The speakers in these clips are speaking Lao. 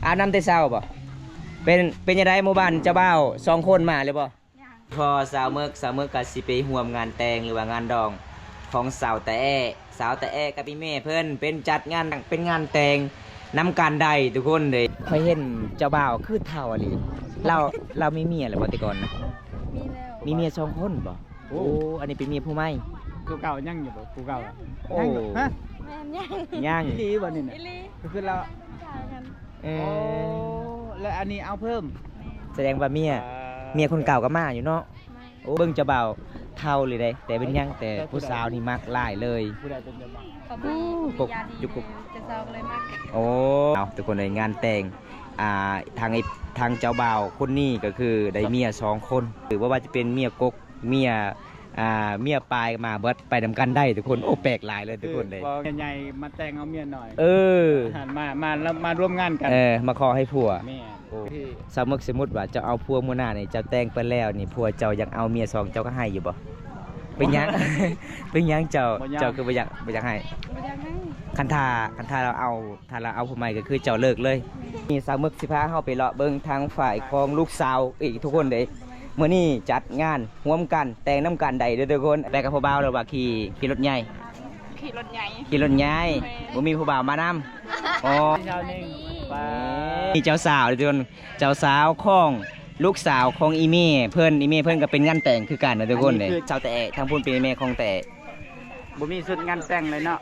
ອາບນ້ຳແຕ່ເຊົ້າບໍ່? ເປັນ ເປັນຈັ່ງໃດ ໝູ່ບ້ານເຈົ້າບ່າວສອງຄົນມາແລ້ວບໍ່? ພໍສາວເມິກ ສາວເມິກກໍຊິໄປຮ່ວມງານແຕ່ງ ຫຼືວ່າງານດອງຂອງສາວຕາແອ ສາວຕາແອກັບອີ່ແມ່ເພິ່ນເປັນຈັດງານ ເປັນງານແຕ່ງນຳກັນໄດ້ທຸກຄົນເດ້. ຂ້ອຍເຫັນເຈົ້າບ່າວຄືເຖົ້າອີ່ຫຼີ ລາວ ລາວມີເມຍແລ້ວບໍ່ແຕ່ກ່ອນນະ? ມີແລ້ວ ມີເມຍສອງຄົນບໍ່? ໂອ້ ໂອ້ ອັນນີ້ເປັນເມຍຜູ້ໃໝ່? ຜູ້ເກົ່າຍັງຢູ່ບໍ່? ຜູ້ເກົ່າ ຍັງ ໂອ້ ຍັງຢູ່ ຮະ? ແມ່ນ ຍັງ ຍັງ ອີ່ຫຼີບໍ່ນີ້ນະ? ອີ່ຫຼີ ກໍຄືລາວ ຍັງເລີຍກັນ ເອີ ໂອ້ ແລ້ວອັນນີ້ເອົາເພີ່ມ? ແມ່ນ ສະແດງວ່າເມຍ ອ່າ ເມຍຄົນເກົ່າກໍມາຢູ່ເນາະ. ມາ ໂອ້ ເບິ່ງເຈົ້າບ່າວເຖົ້າເລີຍເດ້ ແຕ່ເປັນຫຍັງແຕ່ຜູ້ສາວນີ້ມັກຫຼາຍເລີຍ. ຜູ້ໃດເປັນເຈົ້າບ່າວ? ເຂົາເບິ່ງ ໂອ້ ມີຍາດີ ເຈົ້າສາວກໍເລີຍມັກ. ໂອ້ ເອົາ ທຸກຄົນເອີຍ ງານແຕ່ງ ອ່າ ທາງ ທາງເຈົ້າບ່າວຄົນນີ້ກໍຄືໄດ້ເມຍສອງຄົນ ຫຼືວ່າ ວ່າຈະເປັນເມຍກົກ ເມຍ ອ່າ ເມຍປາຍມາເບິດ ໄປນຳກັນໄດ້ທຸກຄົນ. ໂອ້ ແປກຫຼາຍເລີຍທຸກຄົນເດ້ ຄືເວົ້າໃຫຍ່ໆ ມາແຕ່ງເອົາເມຍໜ້ອຍ ເອີ ມາ ມາ ມາຮ່ວມງານກັນ ເອີ ມາຂໍໃຫ້ຜົວ. ແມ່ນ ໂອ້ ສາວເມິກ ສົມມຸດວ່າເຈົ້າເອົາຜົວມື້ໜ້ານີ້ ເຈົ້າແຕ່ງໄປແລ້ວນີ້ ຜົວເຈົ້າຢາກເອົາເມຍສອງ ເຈົ້າກໍໃຫ້ຢູ່ບໍ່? ເປັນຫຍັງ ເປັນຫຍັງເຈົ້າ ບໍ່ຍອມ ເຈົ້າຄືບໍ່ຢາກ ບໍ່ຢາກໃຫ້? ບໍ່ຢາກໃຫ້ ຄັນຖ້າ ຄັນຖ້າລາວເອົາ ຖ້າລາວເອົາຜູ້ໃໝ່ກໍຄືເຈົ້າເລີກເລີຍ. ນີ້ສາວເມິກຊິພາເຮົາໄປເລາະເບິ່ງທາງຝ່າຍຂອງລູກສາວອີກທຸກຄົນເດ້. ມື້ນີ້ຈັດງານຮ່ວມກັນ ແຕ່ງນຳກັນໄດ້ເດີທຸກຄົນ. ໄປກັບຜູ້ບ່າວ ຫຼືວ່າຂີ່ ຂີ່ລົດໃຫຍ່? ຂີ່ລົດໃຫຍ່ ຂີ່ລົດໃຫຍ່. ແມ່ນ ບໍ່ມີຜູ້ບ່າວມານຳ? ອໍ ສະບາຍດີ ນີ້ເຈົ້າສາວເດີທຸກຄົນ ເຈົ້າສາວຂອງລູກສາວຂອງອີ່ແມ່ເພິ່ນ. ອີ່ແມ່ເພິ່ນກໍເປັນງານແຕ່ງຄືກັນນະທຸກຄົນເດ້. ອັນນີ້ຄືສາວແຕະ ທາງພຸ້ນເປັນອີ່ແມ່ຂອງແຕະ. ບໍ່ມີຊຸດງານແຕ່ງເລີຍເນາະ.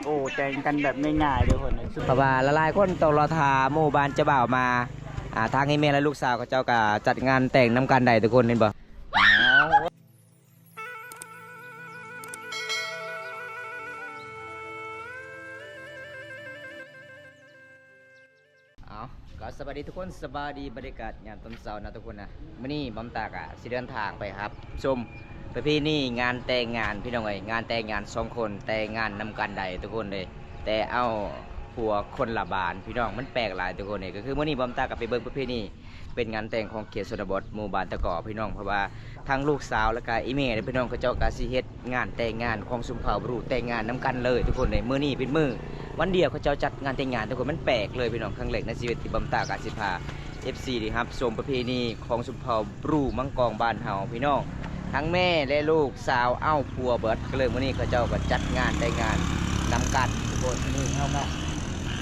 ໂອ້ ແຕ່ງກັນແບບງ່າຍໆເດີຄົນ. ເພາະວ່າຫຼາຍໆຄົນຕ້ອງລໍຖ້າໝູ່ບ້ານເຈົ້າບ່າວມາ. ອ່າ ທາງອີ່ແມ່ ແລະ ລູກສາວເຂົາເຈົ້າກໍຈັດງານແຕ່ງນຳກັນໄດ້ທຸກຄົນ ເຫັນບໍ່? ເອົາ ກໍສະບາຍດີທຸກຄົນ ສະບາຍດີ ບັນຍາກາດຍາມຕອນເຊົ້ານະທຸກຄົນນະ. ມື້ນີ້ບອມຕາກະຊິເດີນທາງໄປຮັບຊົມປະເພນີງານແຕ່ງງານ ພີ່ນ້ອງເອີຍ, ງານແຕ່ງງານສອງຄົນ ແຕ່ງງານນຳກັນໄດ້ທຸກຄົນເອີຍ, ແຕ່ເອົາຜົວຄົນລະບ້ານ ພີ່ນ້ອງ, ມັນແປກຫຼາຍທຸກຄົນເອີຍ. ກໍຄືມື້ນີ້ບອມຕາກໍໄປເບິ່ງປະເພນີ ເປັນງານແຕ່ງຂອງເຂດຊົນນະບົດ ໝູ່ບ້ານຕະກໍ ພີ່ນ້ອງ, ເພາະວ່າທັງລູກສາວ ແລ້ວກະອີ່ແມ່ເດ້ ພີ່ນ້ອງ, ເຂົາເຈົ້າກະຊິເຮັດ ງານແຕ່ງງານຂອງຊົນເຜົ່າບຣູແຕ່ງງານນຳກັນເລີຍທຸກຄົນເອີຍ. ມື້ນີ້ເປັນມື້ວັນດຽວເຂົາເຈົ້າຈັດງານແຕ່ງງານທຸກຄົນ, ມັນແປກເລີຍພີ່ນ້ອງ, ຄັ້ງແລກໃນຊີວິດທີ່ບອມຕາກະຊິພາເອັຟຊີໄດ້ຮັບຊົມປະເພນີຂອງຊົນເຜົ່າບຣູມັງກອງບ້ານເຮົາພີ່ນ້ອງ. ທັງແມ່ ແລະ ລູກສາວເອົາຜົວເບິດ, ກໍເລີຍມື້ນີ້ເຂົາເຈົ້າກໍຈັດງານແຕ່ງງານນຳກັນທຸກຄົນ. ມື້ນີ້ເຮົາກໍ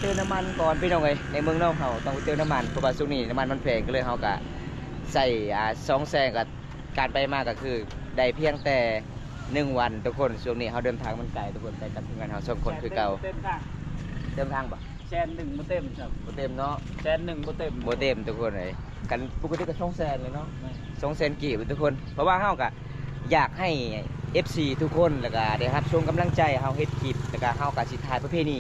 ເຕີມນ້ຳມັນກ່ອນພີ່ນ້ອງເອີຍ, ໃນເມືອງນອກເຮົາຕ້ອງໄປເຕີມນ້ຳມັນ ເພາະວ່າຊ່ວງນີ້ນ້ຳມັນມັນແພງ, ກໍເລີຍເຮົາກໍໃຊ້ ອ່າ ສອງແສນກໍ ການໄປມາກໍຄືໄດ້ພຽງແຕ່ໜຶ່ງວັນທຸກຄົນ. ຊ່ວງນີ້ເຮົາເດີນທາງມັນໄກທຸກຄົນ, ໄປກັບທີມງານເຮົາສອງຄົນຄືເກົ່າ. ເຕັມທາງ ເຕັມທາງບໍ່? ແສນໜຶ່ງບໍ່ເຕັມຊ້ຳ, ບໍ່ເຕັມເນາະ, ແສນໜຶ່ງບໍ່ເຕັມ, ບໍ່ເຕັມທຸກຄົນເອີຍ. ຄັນປົກກະຕິກໍສອງແສນແລ້ວເນາະ, ແມ່ນ ສອງແສນກີບທຸກຄົນ. ເພາະວ່າເຮົາກໍຢາກໃຫ້ເອັຟຊີທຸກຄົນ ແລ້ວກໍໄດ້ຮັບຊົມກຳລັງໃຈເຮົາເຮັດຄລິບ, ແລ້ວກໍເຮົາກໍຊິຖ່າຍປະເພນີ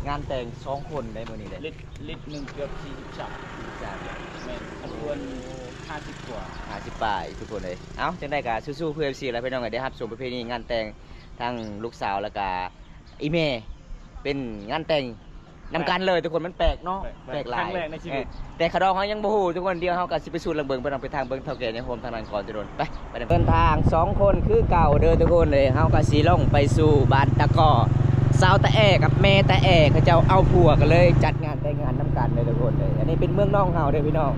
ງານແຕ່ງສອງຄົນໃນມື້ນີ້ເດ້. ລິດໜຶ່ງເກືອບສີ່ສິບສາມ ສີ່ສິບສາມ ແມ່ນ ອັນຄວນຫ້າສິບກວ່າ ຫ້າສິບປາຍທຸກຄົນເອີຍ. ເອົ້າ ຈັ່ງໃດກໍສູ້ໆເພື່ອເອັຟຊີແຫຼະພີ່ນ້ອງເອີຍ, ໄດ້ຮັບຊົມປະເພນີງານແຕ່ງທັງລູກສາວ ແລ້ວກະອີ່ແມ່ ເປັນງານແຕ່ງນຳກັນເລີຍທຸກຄົນ. ມັນແປກເນາະ, ແປກ ແປກຫຼາຍ ຄັ້ງແລກໃນຊີວິດ. ເອີ ແຕ່ຂະດອງເຮົາຍັງບໍ່ຮູ້ທຸກຄົນ, ດຽວເຮົາກໍຊິໄປສູດລະເບິ່ງ ເພິ່ນເອົາໄປທາງເບິ່ງເຖົ້າແກ່ໃນໂຮມທາງນັ້ນກ່ອນທຸກຄົນ. ໄປ ໄປນຳ ເດີນທາງສອງຄົນຄືເກົ່າເດີທຸກຄົນເອີຍ. ເຮົາກໍຊິລົງໄປສູ່ບ້ານຕະກໍ, ສາວຕາແອກັບແມ່ຕາແອເຂົາເຈົ້າເອົາຜົວ ກໍເລີຍຈັດງານແຕ່ງງານນຳກັນເດີທຸກຄົນເອີຍ. ອັນນີ້ເປັນເມືອງນອກເຮົາເດີພີ່ນ້ອງ,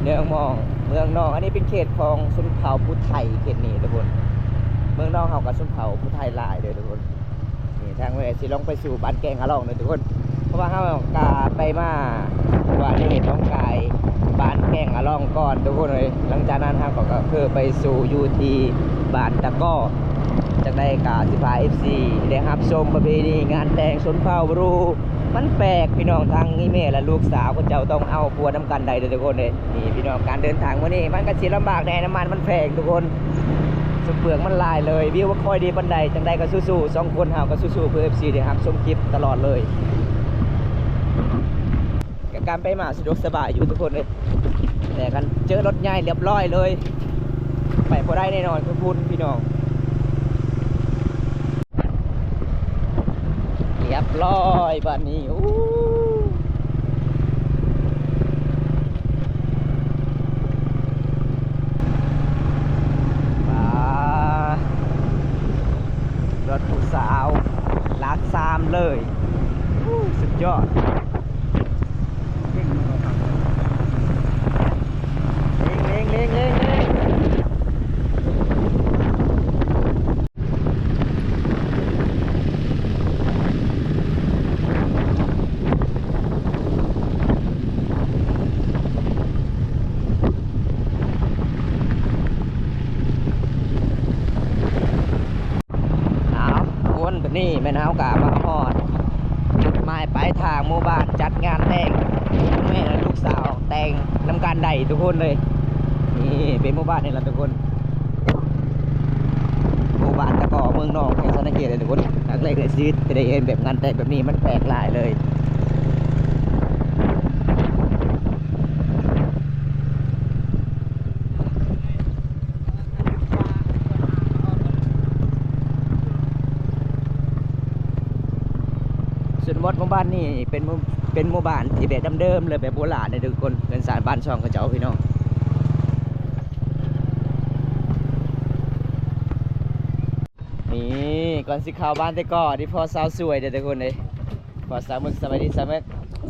ເມືອງມອງ ເມືອງນອກ. ອັນນີ້ເປັນເຂດຂອງຊົນເຜົ່າຜູ້ໄທເຂດນີ້ທຸກຄົນ. ເມືອງນອກເຮົາກໍຊົນເຜົ່າຜູ້ໄທຫຼາຍເດີທຸກຄົນ. ນີ້ທາງແວ່ຊິລົງໄປສູ່ບ້ານແກ້ງອາລ່ອງເດີທຸກຄົນ, ເພາະວ່າເຮົາກະໄປມາວ່າໄດ້ເຫັນນ້ອງກາຍບ້ານແກ້ງອາລ່ອງກ່ອນທຸກຄົນເອີຍ. ຫຼັງຈາກນັ້ນເຮົາກໍ ກໍຄືໄປສູ່ຢູ່ທີ່ບ້ານຕະກໍ. ຈັ່ງໃດກະຊິພາເອັຟຊີໄດ້ຮັບຊົມປະເພນີງານແຕ່ງຊົນເຜົ່າບຣູ. ມັນແປກພີ່ນ້ອງ, ທັງອີ່ແມ່ ແລະ ລູກສາວເຂົາເຈົ້າຕ້ອງເອົາຜົວນຳກັນໄດ້ເດີທຸກຄົນເອີຍ. ນີ້ພີ່ນ້ອງ, ການເດີນທາງມື້ນີ້ມັນກໍຊິລຳບາກແດ່, ນ້ຳມັນມັນແພງທຸກຄົນ, ເປືອງມັນຫຼາຍເລີຍ, ວິວບໍ່ຄ່ອຍດີປານໃດ. ຈັ່ງໃດກໍສູ້ໆ, ສອງຄົນເຮົາກໍສູ້ໆ ເພື່ອເອັຟຊີໄດ້ຮັບຊົມຄລິບຕະຫຼອດເລີຍ. ກະການໄປມາສະດວກສະບາຍຢູ່ທຸກຄົນເອີຍ, ແຕ່ຄັນເຈີລົດໃຫຍ່ລຽບລ້ອຍເລີຍ, ໄປບໍ່ໄດ້ແນ່ນອນ ຄືພຸ້ນພີ່ນ້ອງ. ລຽບລ້ອຍບາດນີ້. ໂອ້ ປາ ລົດຜູ້ສາວຫຼັກສາມເລີຍ. ໂອ້ ສຸດຍອດ. ເຮົາກະມາຮອດຈຸດໝາຍປາຍທາງ ໝູ່ບ້ານຈັດງານແຕ່ງ ແມ່ແລະລູກສາວແຕ່ງນຳກັນໄດ້ທຸກຄົນເລີຍ. ນີ້ເປັນໝູ່ບ້ານນີ້ລະທຸກຄົນ ໝູ່ບ້ານຕະກໍເມືອງນອງ ແຂວງສະຫວັນນະເຂດເລີຍທຸກຄົນ. ຄັ້ງແລກໃນຊີວິດທີ່ໄດ້ເຫັນແບບງານແຕ່ງແບບນີ້ ມັນແປກຫຼາຍເລີຍ. ສ່ວນໝົດໝູ່ບ້ານນີ້ເປັນໝູ່ ເປັນໝູ່ບ້ານທີ່ແບບເດີມໆ ແລະ ແບບໂບລານເດ້ທຸກຄົນ ເຮືອນຊານບ້ານຊ່ອງເຂົາເຈົ້າພີ່ນ້ອງ. ນີ້ກ່ອນຊິເຂົ້າບ້ານແຕ່ກໍ ນີ້ພໍ່ສາວສວຍເດ້ທຸກຄົນເດ້ ພໍ່ສາວເໝິກ. ສະບາຍດີສາວເໝິກ.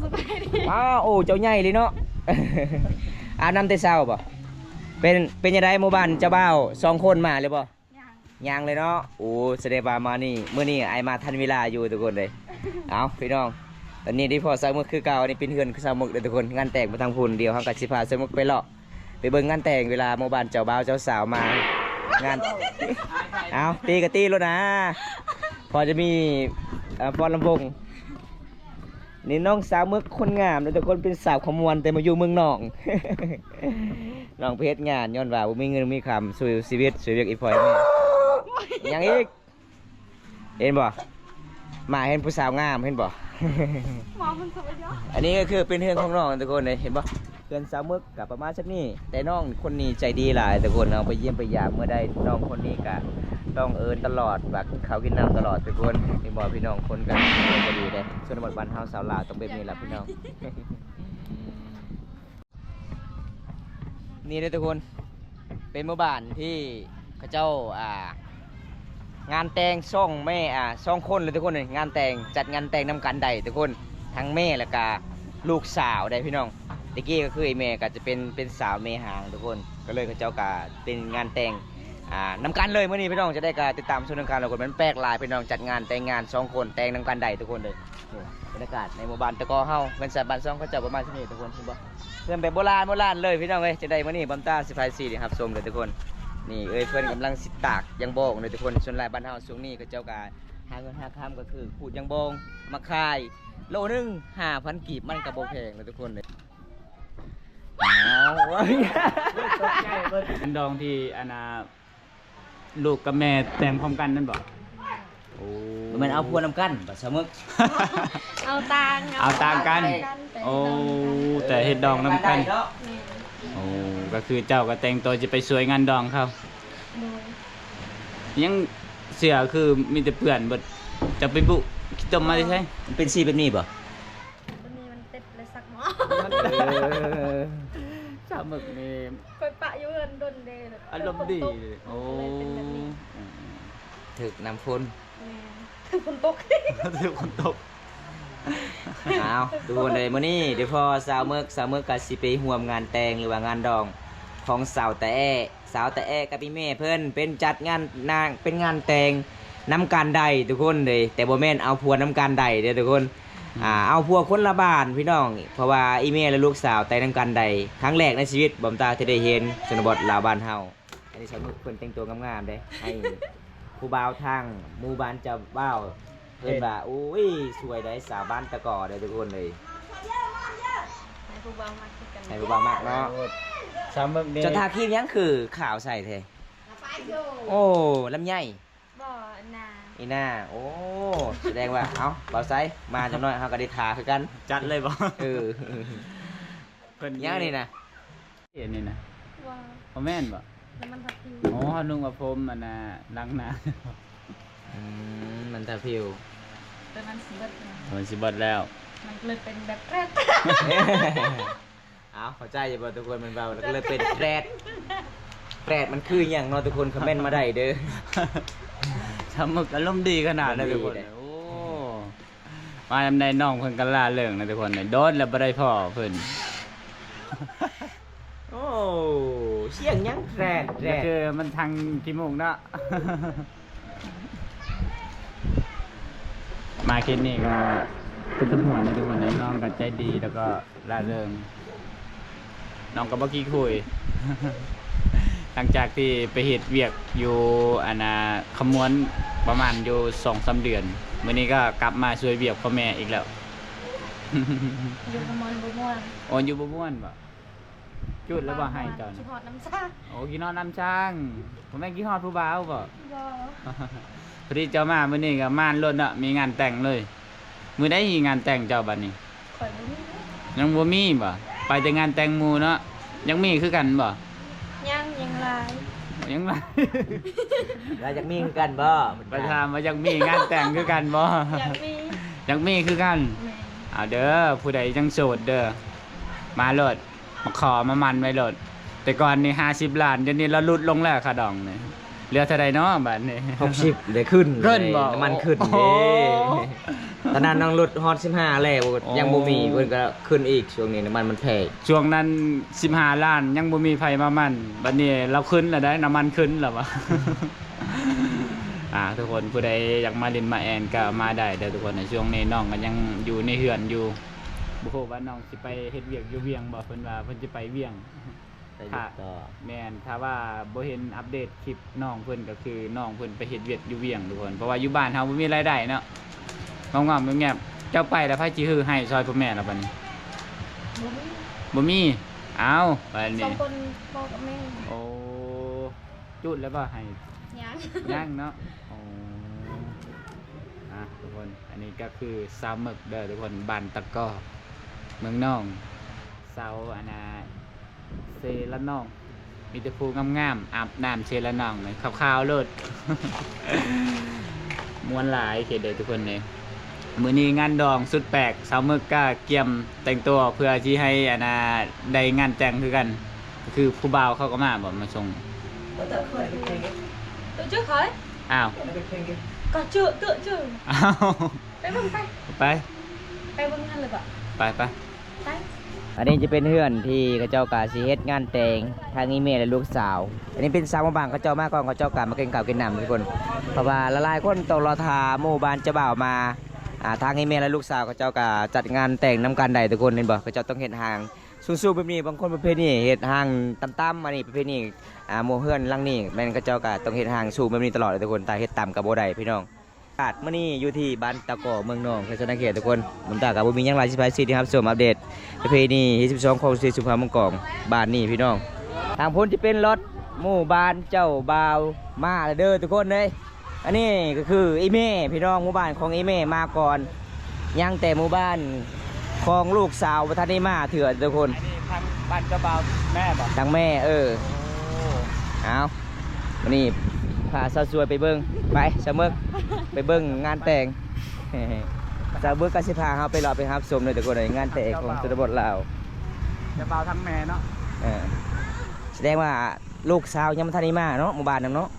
ສະບາຍດີ. ອ້າວ ໂອ້ ເຈົ້າໃຫຍ່ເລີຍເນາະ ອາບນ້ຳແຕ່ເຊົ້າບໍ່? ເປັນ ເປັນຈັ່ງໃດ ໝູ່ບ້ານເຈົ້າບ່າວສອງຄົນມາແລ້ວບໍ່? ຍັງ ຍັງເລີຍເນາະ. ໂອ້ ສະແດງວ່າມານີ້ ມື້ນີ້ອ້າຍມາທັນເວລາຢູ່ທຸກຄົນເດ້. ເອົ້າ ພີ່ນ້ອງ ຕອນນີ້ທີ່ພໍ່ສາວເໝິກຄືເກົ່າ ອັນນີ້ເປັນເຮືອນສາວເໝິກເດີທຸກຄົນ. ງານແຕ່ງໄປທາງພຸ້ນ ດຽວເຮົາກໍຊິພາສາວເໝິກໄປເລາະ ໄປເບິ່ງງານແຕ່ງ ເວລາໝູ່ບ້ານເຈົ້າບ່າວເຈົ້າສາວມາງານ. ເອົ້າ ຕີກໍຕີໂລດນາ ພໍຈະມີ ເອີ ຟ້ອນລຳວົງ. ນີ້ນ້ອງສາວເໝິກຄົນງາມເດີທຸກຄົນ ເປັນສາວຂະມວນແຕ່ມາຢູ່ເມືອງນອງ. ນ້ອງໄປເຮັດງານ ຍ້ອນວ່າບໍ່ມີເງິນມີຄຳ ສູ້ຊີວິດ ຊ່ວຍວຽກອີ່ພໍ່ອີ່ແມ່. ຫຍັງອີກ? ເຫັນບໍ່? ມາເຫັນຜູ້ສາວງາມ ເຫັນບໍ່? ມາເພິ່ນສະບາຍດີ. ອັນນີ້ກໍຄືເປັນເຮືອນຂອງນ້ອງທຸກຄົນເດ້ ເຫັນບໍ່? ເຮືອນສາວເໝິກກໍປະມານສ່ຳນີ້ ແຕ່ນ້ອງຄົນນີ້ໃຈດີຫຼາຍທຸກຄົນ. ເຮົາໄປຢ້ຽມໄປຢາມເມື່ອໃດ ນ້ອງຄົນນີ້ກໍຕ້ອງເອີ້ນຕະຫຼອດ ວ່າກິນເຂົ້າກິນນ້ຳຕະຫຼອດທຸກຄົນ. ເຫັນບໍ່ພີ່ນ້ອງ? ຄົນກໍໃຈດີເດ້. ຊົນນະບົດບ້ານເຮົາຊາວລາວຕ້ອງແບບນີ້ລະພີ່ນ້ອງ. ນີ້ເດ້ທຸກຄົນ ເປັນໝູ່ບ້ານທີ່ເຂົາເຈົ້າ ອ່າ ງານແຕ່ງສອງແມ່ ອ່າ ສອງຄົນເລີຍທຸກຄົນ. ງານແຕ່ງ ຈັດງານແຕ່ງນຳກັນໄດ້ທຸກຄົນ ທັງແມ່ແລ້ວກະລູກສາວໄດ້ພີ່ນ້ອງ. ແຕ່ກີ້ກໍຄືໄອ້ແມ່ກໍຈະເປັນ ເປັນສາວແມ່ຮ້າງທຸກຄົນ ກໍເລີຍເຂົາເຈົ້າກໍເປັນງານແຕ່ງ ອ່າ ນຳກັນເລີຍມື້ນີ້ພີ່ນ້ອງ. ຈະໄດ້ກໍຕິດຕາມຊົມນຳກັນທຸກຄົນ. ມັນແປກຫຼາຍພີ່ນ້ອງ ຈັດງານແຕ່ງງານສອງຄົນ ແຕ່ງນຳກັນໄດ້ທຸກຄົນເລີຍ. ນີ້ ບັນຍາກາດໃນໝູ່ບ້ານຕະກໍເຮົາ ເຮືອນຊານບ້ານຊ່ອງເຂົາເຈົ້າປະມານສ່ຳນີ້ທຸກຄົນ ເຫັນບໍ່? ເຮືອນແບບໂບລານ ໂບລານເລີຍພີ່ນ້ອງເອີຍ. ຈັ່ງໃດມື້ນີ້ບອມຕາຊິພາຊິໄດ້ຮັບຊົມເດີທຸກຄົນ. ນີ້ເອີຍ ເພິ່ນກຳລັງຊິຕາກຢາງບອງເລີຍທຸກຄົນ. ສ່ວນຫຼາຍບ້ານເຮົາຊ່ວງນີ້ເຂົາເຈົ້າກໍຫາເງິນຫາຄຳ ກໍຄືຂູດຢາງບອງມາຂາຍ ໂລໜຶ່ງຫ້າພັນກີບ ມັນກໍບໍ່ແພງເລີຍທຸກຄົນເລີຍ. ອ້າວ ຕກໃຈເບິດ. ເປັນດອງທີ່ອັນນ່າ ລູກກັບແມ່ແຕ່ງພ້ອມກັນນັ້ນບໍ່? ໂອ້ ບໍ່ແມ່ນເອົາຜົວນຳກັນບໍ່ສາວເໝິກ? ເອົາຕ່າງ ເອົາຕ່າງກັນ. ໂອ້ ແຕ່ເຮັດດອງນຳກັນ. ໂອ້ ກໍຄືເຈົ້າກໍແຕ່ງຕົວຈະໄປຊ່ວຍງານດອງເຂົາ. ໂດຍ. ຍັງເສື້ອຄືມີແຕ່ເປື້ອນເບິດ ເຈົ້າໄປບຸຂີ້ຕົມມາແຕ່ໃສ? ມັນເປັນສີແບບນີ້ບໍ່? ຕົວນີ້ມັນຕິດເລີຍ ສັກໝໍ້. ເອີ ສາວເໝິກນີ້ ຂ້ອຍປະຢູ່ເຮືອນດົນເດ້ ອາລົມດີ. ໂອ້ ເລີຍເປັນແບບນີ້. ອືມ ຖືກນ້ຳຝົນ. ແມ່ນ ຖືກຝົນຕົກ ຖືກຝົນຕົກ. ອ້າວ ທຸກຄົນເອີຍ ມື້ນີ້ເດພໍ້ສາວເໝິກ ສາວເໝິກກໍຊິໄປຮ່ວມງານແຕ່ງ ຫຼືວ່າງານດອງຂອງສາວຕາແອ. ສາວຕາແອກັບອີ່ແມ່ເພິ່ນເປັນຈັດງານນາງ ເປັນງານແຕ່ງນຳກັນໄດ້ທຸກຄົນເດ້ ແຕ່ບໍ່ແມ່ນເອົາຜົວນຳກັນໄດ້ເດ້ທຸກຄົນ. ອືມ ອ່າ ເອົາຜົວຄົນລະບ້ານພີ່ນ້ອງ ເພາະວ່າອີ່ແມ່ ແລະ ລູກສາວແຕ່ງນຳກັນໄດ້ ຄັ້ງແລກໃນຊີວິດ ບອມຕາທີ່ໄດ້ເຫັນຊົນນະບົດລາວບ້ານເຮົາ. ອັນນີ້ສາວເໝິກເພິ່ນແຕ່ງຕົວງາມໆເດ້ ໃຫ້ຜູ້ບ່າວທາງໝູ່ບ້ານເຈົ້າບ່າວ ເພິ່ນວ່າ ໂອ້ຍ ສວຍໄດ໋ ສາວບ້ານຕະກໍເດີທຸກຄົນເອີຍ. ໃຫ້ຜູ້ບ່າວມັກຄືກັນ ໃຫ້ຜູ້ບ່າວມັກເນາະ. ສາວເໝິກນີ້ ເຈົ້າທາຄຣີມຫຍັງຄືຂາວໃສແທ້? ໂອ້ ລຳໄຍບໍ່? ອີ່ໜ້າ ອີ່ໜ້າ. ໂອ້ ສະແດງວ່າ ເອົ້າ ບ່າວໄຊ ມາຈັກໜ້ອຍເຮົາກໍໄດ້ທາຄືກັນ. ຈັດເລີຍບໍ່? ເອີ ເພິ່ນຫຍັງນີ້ນະ? ອັນນີ້ນະ ບໍ່ ບໍ່ແມ່ນບໍ່? ນ້ຳມັນທາຜິວ. ອໍ ເຮົານຶກວ່າຜົມອັນນ່າ ລ້າງໜ້າ. ອືມ ມັນທາຜິວ ແຕ່ມັນຊິເບິດແລ້ວ ມັນຊິເບິດແລ້ວ ມັນກໍເລີຍເປັນແບບແກຣດ. ເອົ້າ ເຂົ້າໃຈຢູ່ບໍ່ທຸກຄົນ? ມັນເວົ້າແລ້ວກໍເລີຍເປັນແກຣດ. ແກຣດມັນຄືຫຍັງເນາະທຸກຄົນ? ຄອມເມັນມາໄດ້ເດີ. ສາວເໝິກອາລົມດີຂະໜາດເລີຍທຸກຄົນ. ອາລົມດີເດ້ ໂອ້ ມາຍາມໃດນ້ອງເພິ່ນກໍລ່າເລິງນະທຸກຄົນ. ໂດນແລ້ວບໍ່ໄດ້ພໍ້ເພິ່ນ. ໂອ້ ສຽງຫຍັງແທຣດແທຣດ? ຄືມັນທັງຂີ້ມູກເນາະ. ມາຄລິບນີ້ກໍເປັນຕາມ່ວນນະທຸກຄົນ. ນ້ອງກໍໃຈດີ ແລ້ວກໍລ່າເລິງ. ນ້ອງກໍບໍ່ຂີ້ຄຸຍ ຫຼັງຈາກທີ່ໄປເຮັດວຽກຢູ່ອັນນ່າ ຂະມວນ ປະມານຢູ່ສອງສາມເດືອນ ມື້ນີ້ກໍກັບມາຊ່ວຍວຽກພໍ່ແມ່ອີກແລ້ວ. ຢູ່ບໍ່ມ່ວນບໍ່ມ່ວນ. ໂອ້ ຢູ່ບໍ່ມ່ວນບໍ? ຈູດແລ້ວບໍ່ ໄຮ່ເຈົ້ານະ? ຄິດຮອດນ້ຳຊາງ. ໂອ້ ກິນຮອດນ້ຳຊາງ. ບໍ່ແມ່ນກິນຮອດຜູ້ບ່າວບໍ? ບໍ່. ພໍດີເຈົ້າມາມື້ນີ້ກໍມ່ວນໂລດເນາະ, ມີງານແຕ່ງເລີຍ. ມື້ໃດງານແຕ່ງເຈົ້າບັດນີ້? ຂ້ອຍບໍ່ມີ. ຍັງບໍ່ມີບໍ? ໄປແຕ່ງານແຕ່ງໝູ່ເນາະ. ຍັງມີຄືກັນບໍ? ຍັງ ຍັງຫຼາຍ. ຍັງຫຼາຍ. ວ່າຢາກມີຄືກັນບໍ? ໄປຖາມວ່າຢາກມີງານແຕ່ງຄືກັນບໍ? ຢາກມີ. ຢາກມີຄືກັນ. ແມ່ນ. ເອົາເດີ ຜູ້ໃດຍັງໂສດເດີ ມາໂລດ. ມາຂໍມາໝັ້ນໄວ້ໂລດ. ແຕ່ກ່ອນນີ້ຫ້າສິບລ້ານ, ດຽວນີ້ລາວຫຼຸດລົງແລ້ວຄ່າດອງນີ້. ເຫຼືອເທົ່າໃດເນາະບາດນີ້? ຫົກສິບ ໄດ້ຂຶ້ນ. ຂຶ້ນບໍ? ໄດ້ ນ້ຳມັນຂຶ້ນເດ້. ໂອ້ ຕອນນັ້ນນ້ອງຫຼຸດຮອດສິບຫ້າແລ້ວ. ໂອ້ ຍັງບໍ່ມີ, ເພິ່ນກໍຂຶ້ນອີກ. ຊ່ວງນີ້ນ້ຳມັນມັນແພງ. ຊ່ວງນັ້ນສິບຫ້າລ້ານ ຍັງບໍ່ມີໃຜມາໝັ້ນ, ບາດນີ້ລາວຂຶ້ນແລ້ວໄດ໋, ນ້ຳມັນຂຶ້ນແລ້ວວ່າ. ອ່າ ທຸກຄົນ ຜູ້ໃດຢາກມາຫຼິ້ນມາແອ່ນກໍມາໄດ້ເດີທຸກຄົນ. ໃນຊ່ວງນີ້ນ້ອງກໍຍັງຢູ່ໃນເຮືອນຢູ່. ບໍ່ຮູ້ວ່ານ້ອງຊິໄປເຮັດວຽກຢູ່ວຽງບໍ່, ເພິ່ນວ່າເພິ່ນຊິໄປວຽງ. ໄປວຽກຕໍ່. ແມ່ນ, ຖ້າວ່າບໍ່ເຫັນອັບເດດຄລິບນ້ອງເພິ່ນ ກໍຄືນ້ອງເພິ່ນໄປເຮັດວຽກຢູ່ວຽງທຸກຄົນ, ເພາະວ່າຢູ່ບ້ານເຮົາບໍ່ມີລາຍໄດ້ເນາະ, ງອມໆແງບໆ. ເຈົ້າໄປແລ້ວໃຜຊິຮື້ໄຮ່ຊ່ອຍພໍ່ແມ່ລະບາດນີ້? ບໍ່ມີ. ບໍ່ມີ? ອ້າວ ບາດນີ້ ສອງຄົນ ພໍ່ກັບແມ່. ໂອ້ ຈູດແລ້ວບໍ່ໄຮ່? ຍັງ. ຍັງເນາະ. ໂອ້ ອ່ະ ທຸກຄົນ ອັນນີ້ກໍຄືຊາວເມິກເດີທຸກຄົນ, ບ້ານຕະກໍ ເມືອງນອງ, ຊາວ ອັນນ່າ ເຊລະນອງ, ມີແຕ່ຜູ້ງາມໆ ອາບນ້ຳເຊລະນອງເລີຍ ຂາວໆໂລດ. ມ່ວນຫຼາຍເຂດເດີທຸກຄົນເດີ. ມື້ນີ້ງານດອງສຸດແປກ, ຊາວເມິກກໍກຽມແຕ່ງຕົວເພື່ອທີ່ໃຫ້ ອັນນ່າ ໄດ້ງານແຕ່ງຄືກັນ. ຄືຜູ້ບ່າວເຂົາກໍມາບໍ ມາສົ່ງ? ເຈົ້າເຈີຂ້ອຍ? ອ້າວ ກໍເຈີ ເຈີ ເຈີ. ອ້າວ ໄປເບິ່ງໄປ ໄປ ໄປເບິ່ງຫັ້ນເລີຍບໍ? ໄປ ໄປ ໄປ. ອັນນີ້ຈະເປັນເຮືອນທີ່ເຂົາເຈົ້າກະຊິເຮັດງານແຕ່ງ ທັງອີ່ແມ່ ແລະ ລູກສາວ. ອັນນີ້ເປັນຊາວໝູ່ບ້ານເຂົາເຈົ້າມາກ່ອນ, ເຂົາເຈົ້າກະມາກິນເຂົ້າກິນນ້ຳທຸກຄົນ, ເພາະວ່າຫຼາຍໆຄົນຕ້ອງລໍຖ້າໝູ່ບ້ານເຈົ້າບ່າວມາ. ອ່າ ທາງອີ່ແມ່ ແລະ ລູກສາວເຂົາເຈົ້າກະຈັດງານແຕ່ງນຳກັນໄດ້ທຸກຄົນ, ເຫັນບໍ່? ເຂົາເຈົ້າຕ້ອງເຮັດຮ່າງສູງໆແບບນີ້, ບາງຄົນປະເພດນີ້ເຮັດຮ່າງຕ່ຳໆ, ອັນນີ້ປະເພດນີ້ ອ່າ ໝູ່ເຮືອນຫຼັງນີ້ແມ່ນເຂົາເຈົ້າກະຕ້ອງເຮັດຮ່າງສູງແບບນີ້ຕະຫຼອດເລີຍທຸກຄົນ, ຖ້າເຮັດຕ່ຳກະບໍ່ໄດ້ພີ່ນ້ອງ. ກາດມື້ນີ້ຢູ່ທີ່ບ້ານຕະກໍ ເມືອງນອງ ແຂວງສະຫວັນນະເຂດທຸກຄົນ. ບຸນຕາກໍບໍ່ມີຫຍັງຫຼາຍ ຊິພາ ຊິພາຊມອັບເດດປະເພນີທີສິບສອງ ຂອງເຂດສຸພາວມັງກອງ ບ້ານນີ້ພີ່ນ້ອງ. ທາງພຸ້ນຈະເປັນລັອດໝູ່ບ້ານເຈົ້າບ່າວມາແລ້ວເດີທຸກຄົນເອີຍ. ອັນນີ້ກໍຄືອີ່ແມ່ພີ່ນ້ອງ, ໝູ່ບ້ານຂອງອີ່ແມ່ມາກ່ອນ, ຍັງແຕ່ໝູ່ບ້ານຂອງລູກສາວບໍ່ທັນໄດ້ມາເທື່ອທຸກຄົນ. ອັນນີ້ທາງບ້ານເຈົ້າບ່າວແມ່ບໍ? ທາງແມ່ ເອີ. ໂອ້ ເອົາ ມື້ນີ້ພາສາວສວຍໄປເບິ່ງ. ໄປ ສາວເມິກ ໄປເບິ່ງງານແຕ່ງ. ສາວເມິກກໍຊິພາເຮົາໄປເລາະໄປຮັບຊົມເດີທຸກຄົນເອີຍ, ງານແຕ່ງຂອງຊົນນະບົດລາວ. ເຈົ້າບ່າວທັງແມ່ເນາະ. ເອີ ສະແດງວ່າລູກສາວຍັງບໍ່ທັນໄດ້ມາເນາະ ໝູ່ບ້ານນັ້ນເນາະ.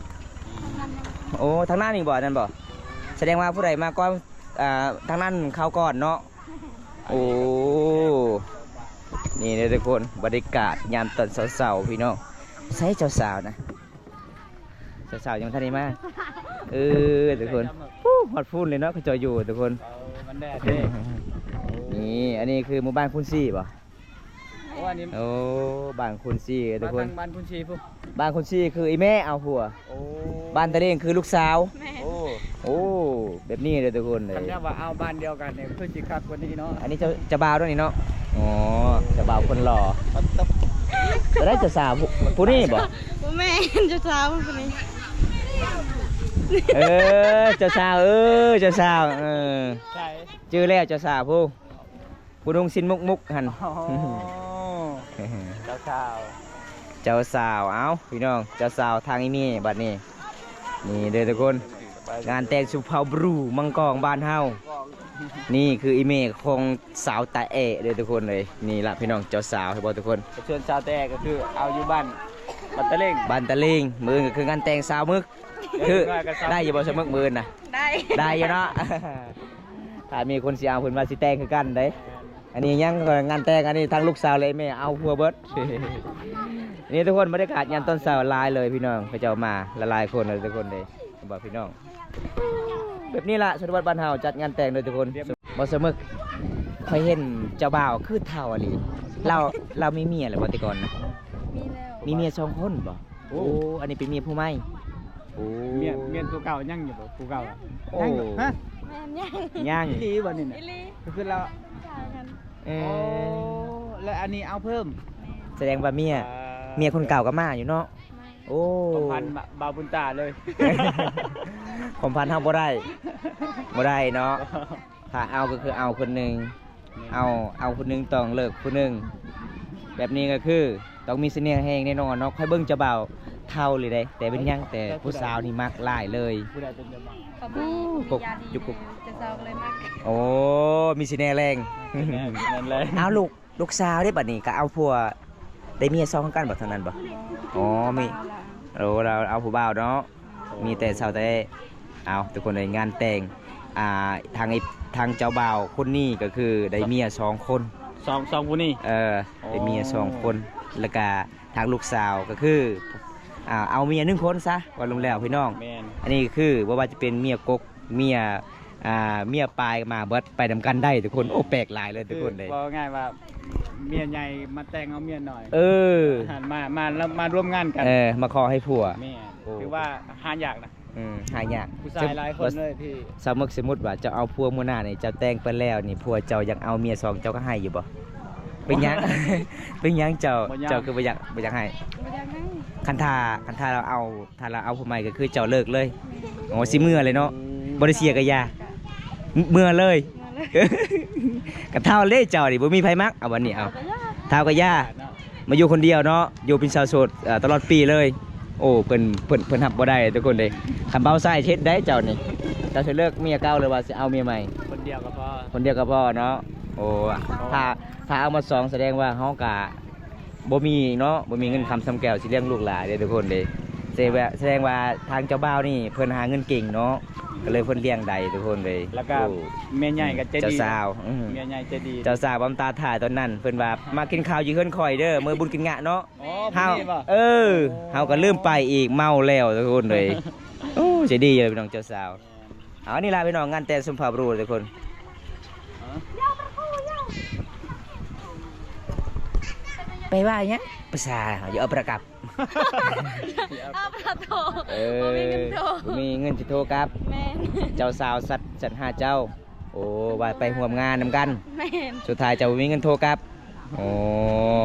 ໂອ້ ທາງນັ້ນອີກບໍ? ນັ້ນບໍ? ສະແດງວ່າຜູ້ໃດມາກ່ອນ ອ່າ ທາງນັ້ນເຂົ້າກ່ອນເນາະ. ໂອ້ ນີ້ເດີທຸກຄົນ ບັນຍາກາດຍາມຕອນເຊົ້າໆ ພີ່ນ້ອງ. ໃສເຈົ້າສາວນະ? ເຈົ້າສາວຍັງບໍ່ທັນໄດ້ມາ. ເອີ ທຸກຄົນ ໂອ້ ຮອດພຸ້ນເລີຍເນາະ ເຂົາເຈົ້າຢູ່ທຸກຄົນ. ເອີ ມັນແດດເດ້. ນີ້ ອັນນີ້ຄືໝູ່ບ້ານຄູນສີ່ບໍ? ໂອ້ ອັນນີ້ ໂອ້ ບ້ານຄູນສີ່ເດີທຸກຄົນ. ມາທາງບ້ານຄູນສີ່ພຸ້ນ. ບ້ານຄູນສີ່ຄືອີ່ແມ່ເອົາຜົວ. ໂອ້ ບ້ານຕາເລງຄືລູກສາວ. ແມ່ນ. ໂອ້ ໂອ້ ແບບນີ້ເດີທຸກຄົນເອີຍ. ຄັນແມ່ນວ່າເອົາບ້ານດຽວກັນນີ້ຄືຊິຄັກກວ່ານີ້ເນາະ. ອັນນີ້ເຈົ້າ ເຈົ້າບ່າວເນາະນີ້ເນາະ. ອໍ ເຈົ້າບ່າວຄົນຫຼໍ່. ຕົວໃດເຈົ້າສາວ ຜູ້ນີ້ບໍ? ບໍ່ແມ່ນ ເຈົ້າສາວຜູ້ນີ້. ເອີ ເຈົ້າສາວ ເອີ ເຈົ້າສາວ ເອີ ໃສ? ຈື່ແລ້ວ ເຈົ້າສາວຜູ້ ຜູ້ນຸ່ງສິ້ນມຸກໆຫັ້ນ. ອໍ ເຈົ້າສາວ ເຈົ້າສາວ. ເອົ້າ ພີ່ນ້ອງ ເຈົ້າສາວທາງອີ່ແມ່ບັດນີ້. ນີ້ເດີທຸກຄົນ ງານແຕ່ງສຸພາວບຣູມັງກອງບ້ານເຮົາ. ນີ້ຄືອີ່ແມ່ຂອງສາວຕາແອະເດີທຸກຄົນເອີຍ. ນີ້ລະພີ່ນ້ອງ ເຈົ້າສາວ ເຫັນບໍ່ທຸກຄົນ? ສ່ວນສາວຕາແອະກໍຄືເອົາຢູ່ບ້ານ ບ້ານຕາເລງ ບ້ານຕາເລງ. ມື້ອື່ນກໍຄືງານແຕ່ງສາວເມິກ. ຄື ໄດ້ຢູ່ບໍ່ສາວເມິກ ມື້ອື່ນນະ? ໄດ້ ໄດ້ຢູ່ເນາະ. ຖ້າມີຄົນຊິເອົາ ເພິ່ນວ່າຊິແຕ່ງຄືກັນເດ້. ອັນນີ້ຍັງ ງານແຕ່ງ ອັນນີ້ທັງລູກສາວ ແລະ ແມ່ເອົາຜົວເບິດ. ນີ້ທຸກຄົນ ບັນຍາກາດຍາມຕອນເຊົ້າຫຼາຍເລີຍພີ່ນ້ອງ, ເຂົາເຈົ້າມາຫຼາຍໆຄົນເລີຍທຸກຄົນເດ້. ເຫັນບໍ່ພີ່ນ້ອງ? ແບບນີ້ລະ ຊົນນະບົດບ້ານເຮົາຈັດງານແຕ່ງເດີທຸກຄົນ. ບໍ່ສະເໝິກ ຂ້ອຍເຫັນເຈົ້າບ່າວຄືເຖົ້າອີ່ຫຼີ. ລາວ ລາວມີເມຍແລ້ວບໍ່ແຕ່ກ່ອນນະ? ມີແລ້ວ. ມີເມຍສອງຄົນບໍ່? ໂອ້ ໂອ້ ອັນນີ້ເປັນເມຍຜູ້ໃໝ່. ໂອ້ ເມຍ ເມຍຜູ້ເກົ່າຍັງຢູ່ບໍ່? ຜູ້ເກົ່າ ໂອ້ ຍັງຢູ່. ຮະ? ຍັງ ຍັງ ອີ່ຫຼີບໍ່ນີ້ນະ? ອີ່ຫຼີ ກໍຄືລາວ ເອີ ໂອ້ ແລ້ວອັນນີ້ເອົາເພີ່ມ? ແມ່ນ ສະແດງວ່າເມຍ ອ່າ ເມຍຄົນເກົ່າກໍມາຢູ່ເນາະ. ໂອ້ ຄວາມພັນບ່າວບຸນຕາເລີຍ ຄວາມພັນເຮົາບໍ່ໄດ້ ບໍ່ໄດ້ເນາະ. ຖ້າເອົາກໍຄືເອົາຄົນໜຶ່ງ ແມ່ນ ເອົາ ເອົາຄົນໜຶ່ງຕ້ອງເລີກຜູ້ໜຶ່ງ ແບບນີ້ກໍຄືຕ້ອງມີສະເໜ່ຫແຮງແນ່ນອນເນາະ. ຂ້ອຍເບິ່ງເຈົ້າບ່າວເຖົ້າເລີຍເດ້ ແຕ່ເປັນຫຍັງແຕ່ຜູ້ສາວນີ້ມັກຫຼາຍເລີຍ. ຜູ້ໃດເປັນເຈົ້າບ່າວ? ໂອ້ ເຈົ້າສາວກໍເລີຍມັກ. ໂອ້ ມີສະເໜ່ແຮງ ແມ່ນແຫຼະ. ເອົາລູກ ລູກສາວເດ້ ບັດນີ້ກໍເອົາຜົວ ໄດ້ເມຍສອງຄືກັນບໍ່ ທາງນັ້ນບໍ່? ອໍ ມີ ໂອ້ ລາວເອົາຜູ້ບ່າວເນາະ. ມີແຕ່ສາວແທ້. ເອົາ ທຸກຄົນເອີຍ ງານແຕ່ງ ອ່າ ທາງ ທາງເຈົ້າບ່າວຄົນນີ້ກໍຄືໄດ້ເມຍສອງຄົນ ສອງ ສອງຜູ້ນີ້. ເອີ ໂອ້ ໄດ້ເມຍສອງຄົນ ແລ້ວກະທາງລູກສາວກໍຄື ອ່າ ເອົາເມຍໜຶ່ງຄົນຊະ ວ່າລວມແລ້ວພີ່ນ້ອງ. ແມ່ນ ອັນນີ້ຄືບໍ່ວ່າຈະເປັນເມຍກົກ ເມຍ ອ່າ ເມຍປາຍມາເບິດ ໄປນຳກັນໄດ້ທຸກຄົນ. ໂອ້ ແປກຫຼາຍເລີຍທຸກຄົນເລີຍ. ເວົ້າງ່າຍວ່າເມຍໃຫຍ່ມາແຕ່ງເອົາເມຍນ້ອຍ. ເອີ ມາ ມາ ມາຮ່ວມງານກັນ. ເອີ ມາຂໍໃຫ້ຜົວ. ແມ່ນ ໂອ້ ຖືວ່າຫາຍາກນະ. ອືມ ຫາຍາກ. ຜູ້ຊາຍຫຼາຍຄົນເລີຍທີ່ ສາວເມິກ ສົມມຸດວ່າເຈົ້າເອົາຜົວມື້ໜ້ານີ້ ເຈົ້າແຕ່ງໄປແລ້ວນີ້ ຜົວເຈົ້າຢາກເອົາເມຍສອງ ເຈົ້າກໍໃຫ້ຢູ່ບໍ່? ເປັນຫຍັງ ເປັນຫຍັງເຈົ້າ ເຈົ້າຄືບໍ່ຢາກ ບໍ່ຢາກໃຫ້? ບໍ່ຢາກໃຫ້. ຄັນຖ້າ ຄັນຖ້າລາວເອົາ ຖ້າລາວເອົາຜູ້ໃໝ່ກໍຄືເຈົ້າເລີກເລີຍ. ແມ່ນ ໂອ້ ຊິເມືອເລີຍເນາະ. ອືມ ບໍ່ໄດ້ເສຍກໍຢ່າ ເມືອເລີຍ. ເມືອເລີຍ ກໍເຖົ້າເລີຍເຈົ້ານີ້ ບໍ່ມີໃຜມັກ. ເອົາບັດນີ້ ເອົາ ເຖົ້າກໍຢ່າ ເນາະ ມາຢູ່ຄົນດຽວເນາະ ຢູ່ເປັນສາວໂສດ ເອີ ຕະຫຼອດປີເລີຍ. ໂອ້ ເພິ່ນ ເພິ່ນ ເພິ່ນຮັບບໍ່ໄດ້ທຸກຄົນເດ້. ຄັນເບົາໃສ່ເຮັດໄດ້ເຈົ້ານີ້ ເຈົ້າຊິເລີກເມຍເກົ່າ ຫຼືວ່າຊິເອົາເມຍໃໝ່? ຄົນດຽວກໍພໍ ຄົນດຽວກໍພໍເນາະ. ໂອ້ ຖ້າ ຖ້າເອົາມາສອງ ສະແດງວ່າເຮົາກະບໍ່ມີເນາະ ບໍ່ມີເງິນຄຳຊຳແກ້ວຊິລ້ຽງລູກຫຼານເດ້ທຸກຄົນເດ້. ສະແດງວ່າ ສະແດງວ່າທາງເຈົ້າບ່າວນີ້ເພິ່ນຫາເງິນເກັ່ງເນາະ ກໍເລີຍເພິ່ນລ້ຽງໄດ້ທຸກຄົນເດ້. ແລ້ວກໍ ໂອ້ ແມ່ໃຫຍ່ກໍໃຈດີ ເຈົ້າສາວ ອືມ ແມ່ໃຫຍ່ໃຈດີ. ເຈົ້າສາວບຳຕາຖ່າຍຕອນນັ້ນ ເພິ່ນວ່າ ມາກິນເຂົ້າຢູ່ເຮືອນຂ້ອຍເດີ ມື້ບຸນກິນງະເນາະ. ອໍ ເຮົາ ຜູ້ນີ້ບໍ່? ເອີ ໂອ້ ເຮົາກໍລືມໄປອີກ ເມົາແລ້ວທຸກຄົນເດ້. ໂອ້ ໃຈດີເລີຍພີ່ນ້ອງເຈົ້າສາວ. ເອົາ ນີ້ລະພີ່ນ້ອງ ງານແຕ່ງຊົນເຜົ່າບຣູທຸກຄົນ. ແປວ່າຫຍັງ? ພາສາເຮົາຢູ່ ເອົາປະກັບ ເອົາປະໂທ. ເອີ ບໍ່ມີເງິນໂທ ບໍ່ມີເງິນຊິໂທກັບ. ແມ່ນ ເຈົ້າສາວແຊັດ ແຊັດຫາເຈົ້າ. ໂອ້ ວ່າໄປຮ່ວມງານນຳກັນ. ແມ່ນ ສຸດທ້າຍເຈົ້າບໍ່ມີເງິນໂທກັບ. ໂອ້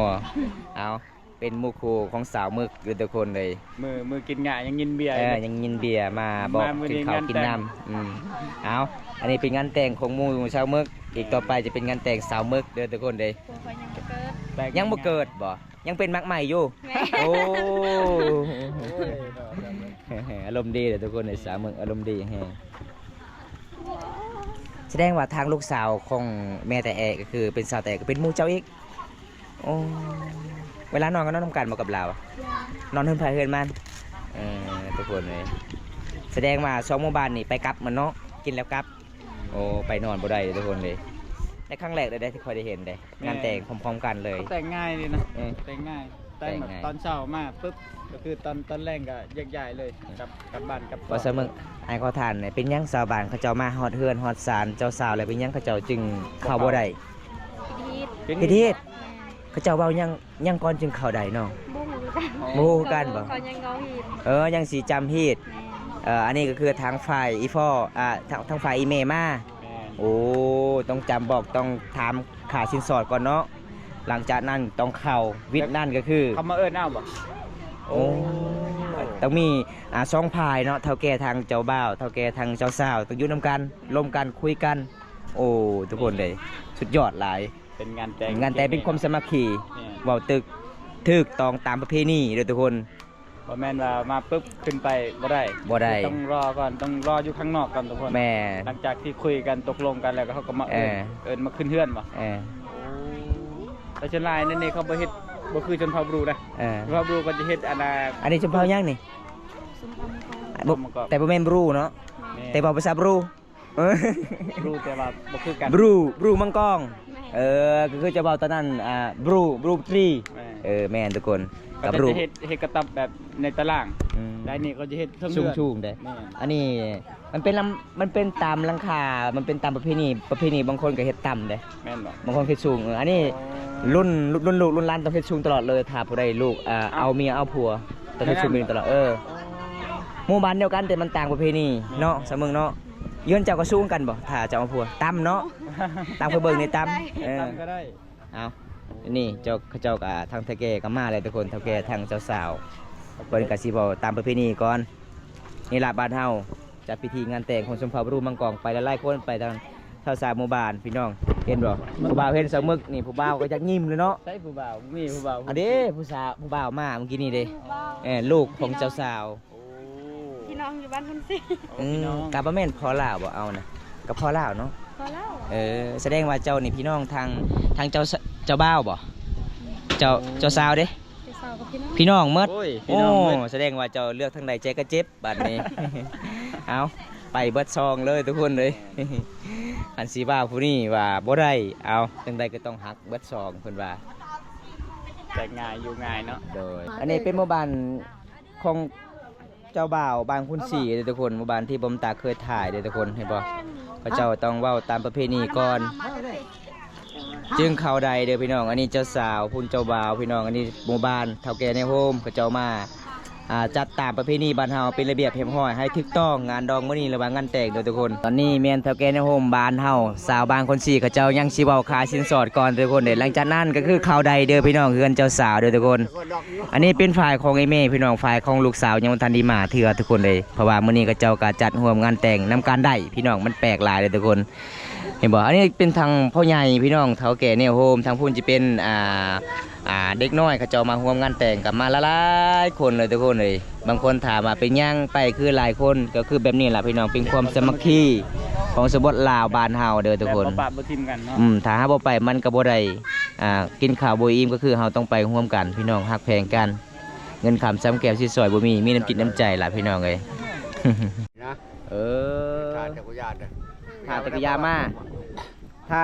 ເອົາ ເປັນໝູ່ຄູ່ຂອງສາວເມິກຢູ່ທຸກຄົນເລີຍ. ມື້ ມື້ກິນງະຍັງກິນເບຍ ເອີ ຍັງກິນເບຍ ມາບອກ ມາມື້ນີ້ກິນເຂົ້າກິນນ້ຳ. ອືມ ເອົາ ອັນນີ້ເປັນງານແຕ່ງຂອງໝູ່ສາວເມິກ ອີກຕໍ່ໄປຈະເປັນງານແຕ່ງສາວເມິກເດີທຸກຄົນເດີ. ຜົວຂ້ອຍຍັງບໍ່ເກີດ ຍັງບໍ່ເກີດບໍ່? ຍັງເປັນໝາກໄມ້ຢູ່. ແມ່ນ ໂອ້ ອາລົມດີເດີທຸກຄົນເດີ ສາວເມິກອາລົມດີແຮງ. ສະແດງວ່າທາງລູກສາວຂອງແມ່ຕາແອະ ກໍຄືເປັນສາວຕາແອະ ກໍເປັນໝູ່ເຈົ້າອີກ. ໂອ້ ເວລານອນກໍນອນນຳກັນບໍ່ກັບລາວ? ນອນເຮືອນໃຜເຮືອນມັນ. ເອີ ທຸກຄົນເອີຍ ສະແດງວ່າສອງໝູ່ບ້ານນີ້ໄປກັບມັນເນາະ ກິນແລ້ວກັບ. ໂອ້ ໄປນອນບໍ່ໄດ້ເດີທຸກຄົນເດ້. ໃນຄັ້ງແລກເດ້ທີ່ຂ້ອຍໄດ້ເຫັນເດ້ ແມ່ນ ງານແຕ່ງພ້ອມໆກັນເລີຍ. ແຕ່ງງ່າຍດີນະ. ເອີ ແຕ່ງງ່າຍ ແຕ່ງແບບ ແຕ່ງງ່າຍ ຕອນເຊົ້າມາປຶບ ກໍຄືຕອນ ຕອນແລງກໍແຍກຍ້າຍເລີຍ. ເອີ ກັບ ກັບບ້ານກັບ ວ່າຊະເມິກ ອ້າຍຂໍຖາມແດ່ ເປັນຫຍັງຊາວບ້ານເຂົາເຈົ້າມາຮອດເຮືອນຮອດຊານເຈົ້າສາວແລ້ວ ເປັນຫຍັງເຂົາເຈົ້າຈຶ່ງເຂົ້າບໍ່ໄດ້? ຜິດຮີດ ຜິດຮີດ. ແມ່ນ ເຂົາເຈົ້າເວົ້າຫຍັງ ຫຍັງກ່ອນຈຶ່ງເຂົ້າໄດ້ນ້ອງ? ບໍ່ຮູ້ຄືກັນ ບໍ່ຮູ້ຄືກັນບໍ່? ເຂົາຍັງເວົ້າຮີດ. ເອີ ຍັງຊິຈຳຮີດ. ແມ່ນ ເອີ ອັນນີ້ກໍຄືທາງຝ່າຍອີ່ພໍ່ ອ່າ ທາງ ທາງຝ່າຍອີ່ແມ່ມາ. ແມ່ນ ໂອ້ ຕ້ອງຈຳບອກ ຕ້ອງຖາມຄ່າສິນສອດກ່ອນເນາະ. ຫຼັງຈາກນັ້ນຕ້ອງເຂົ້າ ວິດນັ້ນກໍຄື ເຂົາມາເອີ້ນເອົາບໍ່? ໂອ້ ຕ້ອງມີ ອ່າ ສອງຝ່າຍເນາະ ເຖົ້າແກ່ທາງເຈົ້າບ່າວ ເຖົ້າແກ່ທາງເຈົ້າສາວ ຕ້ອງຢູ່ນຳກັນ ລົມກັນ ຄຸຍກັນ. ໂອ້ ທຸກຄົນເດ້ ສຸດຍອດຫຼາຍ. ເປັນງານແຕ່ງ ງານແຕ່ງເປັນຄວາມສາມັກຄີ. ແມ່ນ ເວົ້າຖືກ ຖືກຕ້ອງຕາມປະເພນີເດີທຸກຄົນ. ບໍ່ແມ່ນວ່າມາປຶບຂຶ້ນໄປບໍ່ໄດ້ ບໍ່ໄດ້ ຕ້ອງລໍກ່ອນ ຕ້ອງລໍຢູ່ຂ້າງນອກກ່ອນທຸກຄົນ. ແມ່ນ ຫຼັງຈາກທີ່ຄຸຍກັນຕົກລົງກັນແລ້ວ ເຂົາກໍມາເອີ້ນ ເອີ ເອີ້ນມາຂຶ້ນເຮືອນບໍ່? ເອີ ໂອ້ ແຕ່ສ່ວນຫຼາຍໃນນີ້ເຂົາບໍ່ເຮັດ ບໍ່ຄືຊົນເຜົ່າບຣູນະ. ເອີ ຊົນເຜົ່າບຣູກໍຈະເຮັດອັນນ່າ ອັນນີ້ຊົນເຜົ່າຫຍັງນີ້? ບໍ່ ແຕ່ບໍ່ແມ່ນບຣູເນາະ. ແມ່ນ ແຕ່ເວົ້າພາສາບຣູ. ບຣູ ແຕ່ວ່າບໍ່ຄືກັນ ບຣູ ບຣູມັງກອງ. ແມ່ນ ເອີ ກໍຄືຈະເວົ້າຕອນນັ້ນ ອ່າ ບຣູ ບຣູທຣີ. ແມ່ນ ເອີ ແມ່ນທຸກຄົນ ກັບບຣູ ເຮັດ ເຮັດກະຕັບແບບໃນຕາລາງ. ອືມ ແຕ່ອັນນີ້ກໍຈະເຮັດເທິງເຮືອນ ສູງໆເດ້. ແມ່ນ ອັນນີ້ມັນເປັນລຳ ມັນເປັນຕາມຫຼັງຄາ ມັນເປັນຕາມປະເພນີ ປະເພນີບາງຄົນກໍເຮັດຕ່ຳເດ້. ແມ່ນບໍ່? ບາງຄົນເຮັດສູງ. ເອີ ອັນນີ້ ອໍ ລຸ້ນ ລຸ້ນລູກລຸ້ນຫຼານຕ້ອງເຮັດສູງຕະຫຼອດເລີຍ ຖ້າຜູ້ໃດລູກ ອ່າ ເອົາເມຍເອົາຜົວ ຕ້ອງເຮັດສູງແບບນີ້ຕະຫຼອດ. ເອີ ໝູ່ບ້ານດຽວກັນ ແຕ່ມັນຕ່າງປະເພນີເນາະ ສາວເມິກເນາະ. ເຮືອນເຈົ້າກໍສູງກັນບໍ່ ຖ້າເຈົ້າເອົາຜົວ? ຕ່ຳເນາະ ຕ່ຳ ຂ້ອຍເບິ່ງນີ້ຕ່ຳ ເອີ ຕ່ຳກໍໄດ້ ເອົາ ນີ້ເຈົ້າ ເຂົາເຈົ້າກໍ ທາງເຖົ້າແກ່ກໍມາແລ້ວທຸກຄົນ ເຖົ້າແກ່ ທາງເຈົ້າສາວ ເພິ່ນກໍຊິເວົ້າຕາມປະເພນີກ່ອນ. ນີ້ລະ ບ້ານເຮົາຈັດພິທີງານແຕ່ງຂອງຊົນເຜົ່າບຣູມັງກອງ ໄປຫຼາຍໆຄົນ ໄປທາງຊາວສາວໝູ່ບ້ານ ພີ່ນ້ອງ ເຫັນບໍ່? ຜູ້ບ່າວເຫັນສາວໝຶກນີ້ ຜູ້ບ່າວກໍຢາກຍິ້ມເລີຍເນາະ. ໃສຜູ້ບ່າວ? ບໍ່ມີຜູ້ບ່າວ. ອັນເດ້ ຜູ້ສາວ ຜູ້ບ່າວມາເມື່ອກີ້ນີ້ເດ້ ເອີ ລູກຂອງເຈົ້າສາວ. ໂອ້ ພີ່ນ້ອງຢູ່ບ້ານພຸ້ນຊິ. ອືມ ພີ່ນ້ອງ ກໍບໍ່ແມ່ນພໍ່ລາວບໍ່ ເອົານະ ກໍພໍ່ລາວເນາະ ພໍ່ລາວ. ເອີ ສະແດງວ່າເຈົ້ານີ້ພີ່ນ້ອງທາງ ທາງເຈົ້າ ເຈົ້າບ່າວບໍ່? ເຈົ້າ ເຈົ້າສາວເດ້? ເຈົ້າສາວກັບພີ່ນ້ອງ ພີ່ນ້ອງໝົດ. ໂອ້ຍ ພີ່ນ້ອງໝົດ. ໂອ້ ສະແດງວ່າເຈົ້າເລືອກທາງໃດໃຈກໍເຈັບບາດນີ້. ເອົາ ໄປເບິດຊ່ອງເລີຍທຸກຄົນເອີຍ. ອັນຊິວ່າຜູ້ນີ້ວ່າບໍ່ໄດ້ ເອົາ ຈັ່ງໃດກໍຕ້ອງຮັກເບິດຊ່ອງ ເພິ່ນວ່າ. ແຕກງ່າຍຢູ່ງ່າຍເນາະ. ໂດຍ ອັນນີ້ເປັນໝູ່ບ້ານຂອງ ເຈົ້າບ່າວບ້ານຄຸນສີເດ້ທຸກຄົນ ໝູ່ບ້ານທີ່ບົມຕາເຄີຍຖ່າຍເດ້ທຸກຄົນ ເຫັນບໍ່? ເຂົາເຈົ້າຕ້ອງເວົ້າຕາມປະເພນີກ່ອນ ຈຶ່ງເຂົ້າໄດ້ເດີພີ່ນ້ອງ. ອັນນີ້ເຈົ້າສາວ ພຸ້ນເຈົ້າບ່າວພີ່ນ້ອງ. ອັນນີ້ໝູ່ບ້ານເຖົ້າແກ່ໃນໂຮມ ເຂົາເຈົ້າມາ ອ່າ ຈັດຕາມປະເພນີບ້ານເຮົາ ເປັນລະບຽບຮຽບຮ້ອຍ ໃຫ້ຖືກຕ້ອງງານດອງມື້ນີ້ ຫຼືວ່າງານແຕ່ງເດີທຸກຄົນ. ຕອນນີ້ແມ່ນເຖົ້າແກ່ໃນໂຮມບ້ານເຮົາ ຊາວບ້ານຄົນສີເຂົາເຈົ້າຍັງຊິເວົ້າຄ່າສິນສອດກ່ອນທຸກຄົນເດ້. ຫຼັງຈາກນັ້ນກໍຄືເຂົ້າໄດ້ເດີພີ່ນ້ອງ ເຮືອນເຈົ້າສາວເດີທຸກຄົນ. ອັນນີ້ເປັນຝ່າຍຂອງໄອ້ແມ່ພີ່ນ້ອງ ຝ່າຍຂອງລູກສາວຍັງບໍ່ທັນໄດ້ມາເທື່ອທຸກຄົນເດ້ ເພາະວ່າມື້ນີ້ເຂົາເຈົ້າກໍຈັດຮ່ວມງານແຕ່ງນຳກັນໄດ້ພີ່ນ້ອງ ມັນແປກຫຼາຍເດ້ທຸກຄົນ ເຫັນບໍ່? ອັນນີ້ເປັນທາງພໍ່ໃຫຍ່ພີ່ນ້ອງ ເຖົ້າແກ່ແນວໂຮມ ທາງພຸ້ນຈະເປັນ ອ່າ ອ່າ ເດັກນ້ອຍເຂົາເຈົ້າມາຮ່ວມງານແຕ່ງກໍມາຫຼາຍໆຄົນເລີຍທຸກຄົນເອີຍ. ບາງຄົນຖາມວ່າເປັນຫຍັງໄປຄືຫຼາຍຄົນ ກໍຄືແບບນີ້ລະພີ່ນ້ອງ ເປັນຄວາມສາມັກຄີຂອງຊົນນະບົດລາວບ້ານເຮົາເດີທຸກຄົນ ແບບບໍ່ປະບໍ່ຖິ້ມກັນເນາະ. ອືມ ຖ້າເຮົາບໍ່ໄປມັນກໍບໍ່ໄດ້ ອ່າ ກິນເຂົ້າບໍ່ອີ່ມ ກໍຄືເຮົາຕ້ອງໄປຮ່ວມກັນພີ່ນ້ອງ ຮັກແພງກັນ. ເງິນຄຳຊຳແກ້ວຊິຊ່ອຍບໍ່ມີ ມີນ້ຳຈິດນ້ຳໃຈລະພີ່ນ້ອງເອີຍ ນະ. ເອີ ຖ້າແຕ່ກະຢາມາ ຖ້າ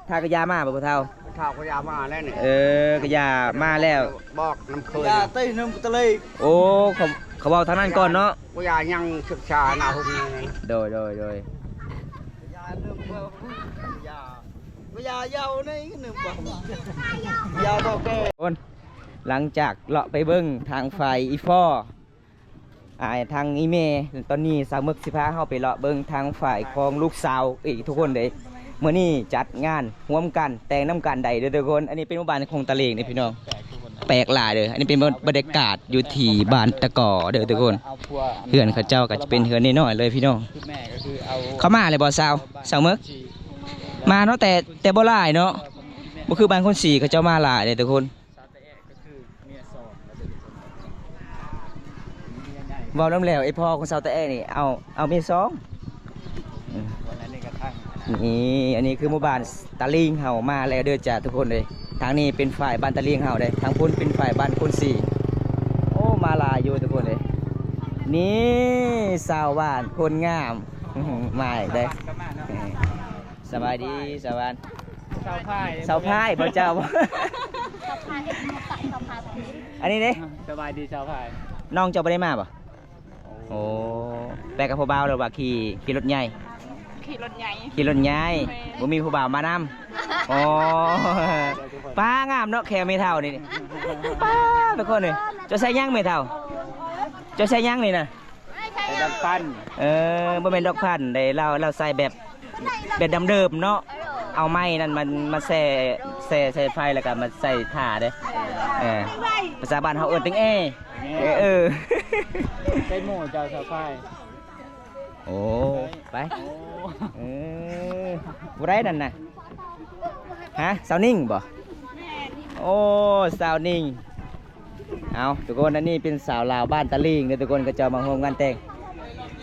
ຖ້າກະຢາມາບໍ່ຜູ້ເຖົ້າ? ຖ້າກະຢາມາແລ້ວນີ້. ເອີ ກະຢາມາແລ້ວ ບອກນຳເຄີຍ ກະຢາເຕັ້ນຳຕະເລ. ໂອ້ ເຂົາ ເຂົາເວົ້າທາງນັ້ນກ່ອນເນາະ ກະຢາຍັງສຶກສາໜ້າໂຮງຮຽນ. ໂດຍ ໂດຍ ໂດຍ ກະຢາເລີ່ມເມື່ອ ກະຢາ ກະຢາເຍົາໃນໜຶ່ງບໍ່ ກະຢາເຖົ້າແກ່. ຄົນ ຫຼັງຈາກເລາະໄປເບິ່ງທາງຝ່າຍອີ່ພໍ່ ອ່າ ທາງອີ່ແມ່ ຕອນນີ້ສາວເມິກຊິພາເຮົາໄປເລາະເບິ່ງທາງຝ່າຍຂອງລູກສາວອີກທຸກຄົນເດ້. ມື້ນີ້ຈັດງານຮ່ວມກັນ ແຕ່ງນຳກັນໄດ້ເດີທຸກຄົນ. ອັນນີ້ເປັນໝູ່ບ້ານຂອງຕາເລງເດ້ພີ່ນ້ອງ ແປກຫຼາຍເດີ. ອັນນີ້ເປັນບັນຍາກາດຢູ່ທີ່ບ້ານຕະກໍເດີທຸກຄົນ. ເຮືອນເຂົາເຈົ້າກໍຈະເປັນເຮືອນນ້ອຍໆເລີຍພີ່ນ້ອງ. ເຂົ້າມາແລ້ວບໍ່ສາວ ສາວເມິກ? ມາເນາະ ແຕ່ ແຕ່ບໍ່ຫຼາຍເນາະ ບໍ່ຄືບ້ານຄົນສີເຂົາເຈົ້າມາຫຼາຍເດ້ທຸກຄົນ. ເວົ້ານຳແລ້ວ ໄອ້ພໍ່ຂອງສາວຕາແອະນີ້ ເອົາ ເອົາເມຍສອງ. ນີ້ ອັນນີ້ຄືໝູ່ບ້ານຕາລີງເຮົາມາແລ້ວເດີຈ້າທຸກຄົນເອີຍ. ທາງນີ້ເປັນຝ່າຍບ້ານຕາລີງເຮົາເດ້ ທາງພຸ້ນເປັນຝ່າຍບ້ານຄົນສີ. ໂອ້ ມາຫຼາຍຢູ່ທຸກຄົນເອີຍ. ນີ້ ຊາວບ້ານຄົນງາມ ມາອີກເດ້. ສະບາຍດີ ສາວບ້ານ. ສາວພາຍ ສາວພາຍບໍ່ເຈົ້າ? ອັນນີ້ເດ້. ສະບາຍດີສາວພາຍ. ນ້ອງເຈົ້າບໍ່ໄດ້ມາບໍ່? ໂອ້ ໄປກັບຜູ້ບ່າວ ຫຼືວ່າຂີ່ ຂີ່ລົດໃຫຍ່? ຂີ່ລົດໃຫຍ່ ຂີ່ລົດໃຫຍ່. ແມ່ນ. ບໍ່ມີຜູ້ບ່າວມານຳ? ອໍ ປ້າ ງາມເນາະ ແຂ້ວແມ່ເຖົ້ານີ້. ປ້າ ທຸກຄົນເອີຍ ເຈົ້າໃສ່ຫຍັງແມ່ເຖົ້າ? ເຈົ້າໃສ່ຫຍັງນີ້ນະ? ໃສ່ດອກພັນ. ເອີ ບໍ່ແມ່ນດອກພັນເດ້ ລາວ ລາວໃສ່ແບບ ແບບດຳເດີມເນາະ. ເອີ ເອົາໄມ້ນັ້ນມາ ມາແຊ່ ແຊ່ໃສ່ໄຟ ແລ້ວກໍມາໃສ່ຖ່າເດ້. ເອີ ພາສາບ້ານເຮົາເອີ້ນຕິງແອ. ເອີ ເອີ ໃສ່ໝູ່ເຈົ້າສາວພາຍ. ໂອ້ ໄປ. ໂອ້ ເອີ ຜູ້ໃດນັ້ນນະ? ຮະ ສາວນິ້ງບໍ່? ແມ່ນ. ໂອ້ ສາວນິ້ງ. ເອົາ ທຸກຄົນ ອັນນີ້ເປັນສາວລາວບ້ານຕາລີງເດີທຸກຄົນ ເຂົາເຈົ້າມາຮ່ວມງານແຕ່ງ.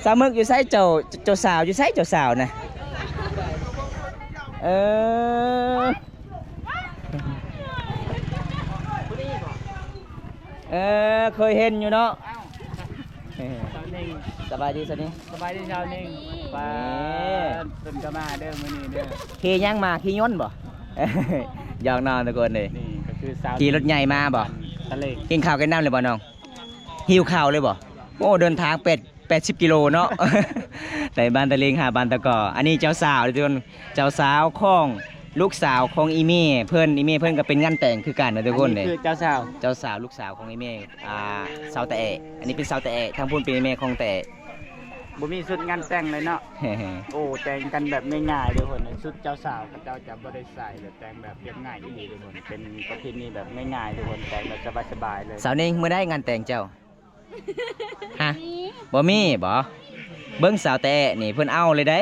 ສາວເມິກຢູ່ໃສ? ເຈົ້າ ເຈົ້າສາວຢູ່ໃສ? ເຈົ້າສາວນະ? ເອີ ເອີ ເຄີຍເຫັນຢູ່ເນາະ. ສາວນິ້ງ ສະບາຍດີສາວນິ້ງ. ສະບາຍດີສາວນິ້ງ. ປ້າ ເພິ່ນກໍມາເດີມື້ນີ້ເດີ. ຂີ່ຫຍັງມາ? ຂີ່ຍົນບໍ່? ຢອກນ້ອງທຸກຄົນເອີຍ. ນີ້ກໍຄືສາວ ຂີ່ລົດໃຫຍ່ມາບໍ່? ຕະເລງ. ກິນເຂົ້າກິນນ້ຳແລ້ວບໍ່ນ້ອງ? ຫິວເຂົ້າເລີຍບໍ່? ໂອ້ ເດີນທາງແປດ ແປດສິບກິໂລເນາະ ໄດ້ບ້ານຕະເລງຫາບ້ານຕະກໍ. ອັນນີ້ເຈົ້າສາວເດີທຸກຄົນ ເຈົ້າສາວຂອງລູກສາວຂອງອີ່ແມ່ເພິ່ນ. ອີ່ແມ່ເພິ່ນກໍເປັນງານແຕ່ງຄືກັນນະທຸກຄົນເດ້. ອັນນີ້ຄືເຈົ້າສາວ ເຈົ້າສາວລູກສາວຂອງອີ່ແມ່ ອ່າ ສາວຕາແອ. ອັນນີ້ເປັນສາວຕາແອ ທາງພຸ້ນເປັນອີ່ແມ່ຂອງຕາແອ. ບໍ່ມີຊຸດງານແຕ່ງເລີຍເນາະ. ໂອ້ ແຕ່ງກັນແບບງ່າຍໆ ທຸກຄົນ. ຊຸດເຈົ້າສາວເຂົາເຈົ້າຈະບໍ່ໄດ້ໃສ່ ແຕ່ງແບບລຽບງ່າຍອີ່ຫຼີ ທຸກຄົນ. ເປັນປະເພນີແບບງ່າຍໆ ທຸກຄົນ, ແຕ່ງແບບສະບາຍໆເລີຍ. ສາວນິງ ມື້ໃດງານແຕ່ງເຈົ້າ? ຮະ? ບໍ່ມີບໍ? ເບິ່ງສາວແຕະນີ້ ເພິ່ນເອົາເລີຍເດ້.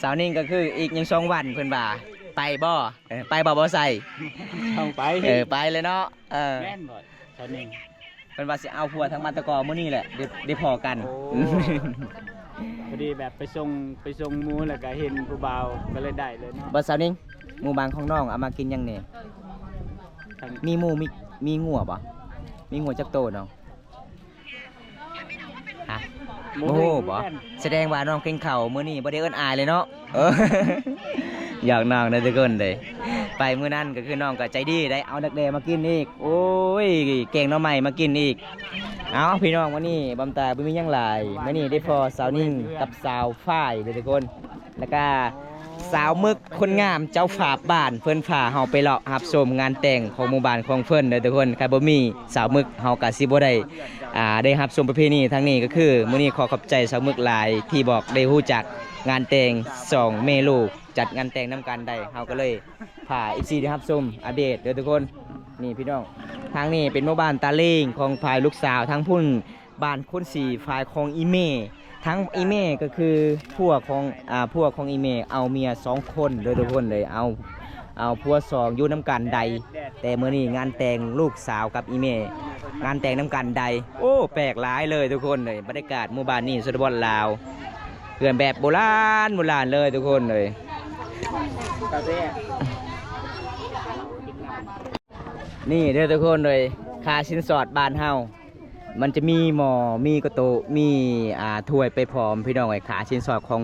ສາວນິງກໍຄືອີກຍັງສອງວັນ ເພິ່ນວ່າ ໄປບໍ? ເອີ ໄປບໍ ບໍ່ໃສ່? ຕ້ອງໄປ. ເອີ ໄປເລີຍເນາະ. ເອີ ແມ່ນບໍສາວນິງ? ເພິ່ນວ່າຊິເອົາຜົວທາງບ້ານຕະກອ ມື້ນີ້ແຫຼະ ໄດ້ ໄດ້ພໍ້ກັນ. ໂອ້ ພໍດີແບບໄປສົ່ງ ໄປສົ່ງໝູ ແລ້ວກໍເຫັນຜູ້ບ່າວ ກໍເລີຍໄດ້ເລີຍເນາະ. ບໍ່ສາວນິງ ໝູ່ບ້ານຂອງນ້ອງເອົາມາກິນຫຍັງແດ່? ມີໝູ ມີ ມີງົວບໍ່? ມີງົວຈັກໂຕນ້ອງ? ຮະ? ບໍ່ຮູ້ບໍ? ສະແດງວ່ານ້ອງກິນເຂົ້າມື້ນີ້ບໍ່ໄດ້ເອີ້ນອ້າຍເລີຍເນາະ. ເອີ ຢອກນ້ອງເດີທຸກຄົນເດີ. ໄປມື້ນັ້ນກໍຄືນ້ອງກໍໃຈດີໄດ໋ ເອົາດັກແດ້ມາກິນອີກ. ໂອ້ຍ ແກງໜໍ່ໄມ້ມາກິນອີກ. ເອົາ ພີ່ນ້ອງ ມື້ນີ້ບຳຕາບໍ່ມີຫຍັງຫຼາຍ. ມື້ນີ້ໄດ້ພໍ້ສາວນິງກັບສາວຝ້າຍເດີທຸກຄົນ ແລ້ວກະສາວໝຶກຄົນງາມເຈົ້າພາບບ້ານ ເພິ່ນພາເຮົາໄປເລາະຮັບຊົມງານແຕ່ງຂອງໝູ່ບ້ານຂອງເພິ່ນເດີທຸກຄົນ. ຄັນບໍ່ມີສາວໝຶກ ເຮົາກະຊິບໍ່ໄດ້ ອ່າ ໄດ້ຮັບຊົມປະເພນີທາງນີ້. ກໍຄືມື້ນີ້ຂໍຂອບໃຈສາວໝຶກຫຼາຍ ທີ່ບອກໄດ້ຮູ້ຈັກງານແຕ່ງສອງແມ່ລູກ ຈັດງານແຕ່ງນຳກັນໄດ້ ເຮົາກໍເລີຍພາເອັຟຊີໄດ້ຮັບຊົມອັບເດດເດີທຸກຄົນ. ນີ້ພີ່ນ້ອງ ທາງນີ້ເປັນໝູ່ບ້ານຕາເລງຂອງຝ່າຍລູກສາວ, ທາງພຸ້ນບ້ານຄົນສີ ຝ່າຍຂອງອີ່ແມ່. ທາງອີ່ແມ່ກໍຄືຜົວຂອງ ອ່າ ຜົວຂອງອີ່ແມ່ເອົາເມຍສອງຄົນເດີທຸກຄົນເລີຍ ເອົາ ເອົາຜົວສອງຢູ່ນຳກັນໄດ໋. ແຕ່ມື້ນີ້ງານແຕ່ງລູກສາວກັບອີ່ແມ່ ງານແຕ່ງນຳກັນໄດ໋. ໂອ້ ແປກຫຼາຍເລີຍທຸກຄົນເລີຍ. ບັນຍາກາດໝູ່ບ້ານນີ້ຊົນນະບົດລາວ ເຮືອນແບບໂບລານ ໂບລານເລີຍທຸກຄົນເລີຍ. ນີ້ເດີທຸກຄົນເລີຍ ຄ່າສິນສອດບ້ານເຮົາ ມັນຈະມີໝໍ້ ມີກະໂຕະ ມີ ອ່າ ຖ້ວຍໄປພ້ອມ ພີ່ນ້ອງເອີຍ. ຄ່າສິນສອດຂອງ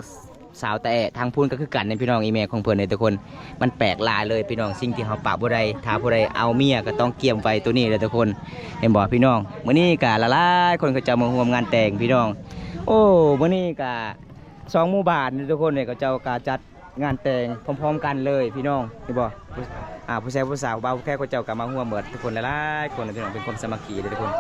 ສາວຕາແອະທາງພຸ້ນກໍຄືກັນນີ້ພີ່ນ້ອງ ອີ່ແມ່ຂອງເພິ່ນນີ້ທຸກຄົນ. ມັນແປກຫຼາຍເລີຍພີ່ນ້ອງ ສິ່ງທີ່ເຮົາປະບໍ່ໄດ້ ຖ້າຜູ້ໃດເອົາເມຍກໍຕ້ອງກຽມໄວ້ໂຕນີ້ເດີທຸກຄົນ ເຫັນບໍ່ພີ່ນ້ອງ? ມື້ນີ້ກໍຫຼາຍໆຄົນເຂົາເຈົ້າມາຮ່ວມງານແຕ່ງພີ່ນ້ອງ. ໂອ້ ມື້ນີ້ກໍສອງໝູ່ບ້ານນີ້ທຸກຄົນ ເຂົາເຈົ້າກໍຈັດງານແຕ່ງພ້ອມໆກັນເລີຍພີ່ນ້ອງ ເຫັນບໍ່? ອ່າ ຜູ້ຊາຍຜູ້ສາວ ບ່າວແຂກ ເຂົາເຈົ້າກໍມາຮ່ວມເໝິດທຸກຄົນ ຫຼາຍໆຄົນພີ່ນ້ອງ ເປັນຄວາມສາມັກຄີເດີທຸກຄົນ.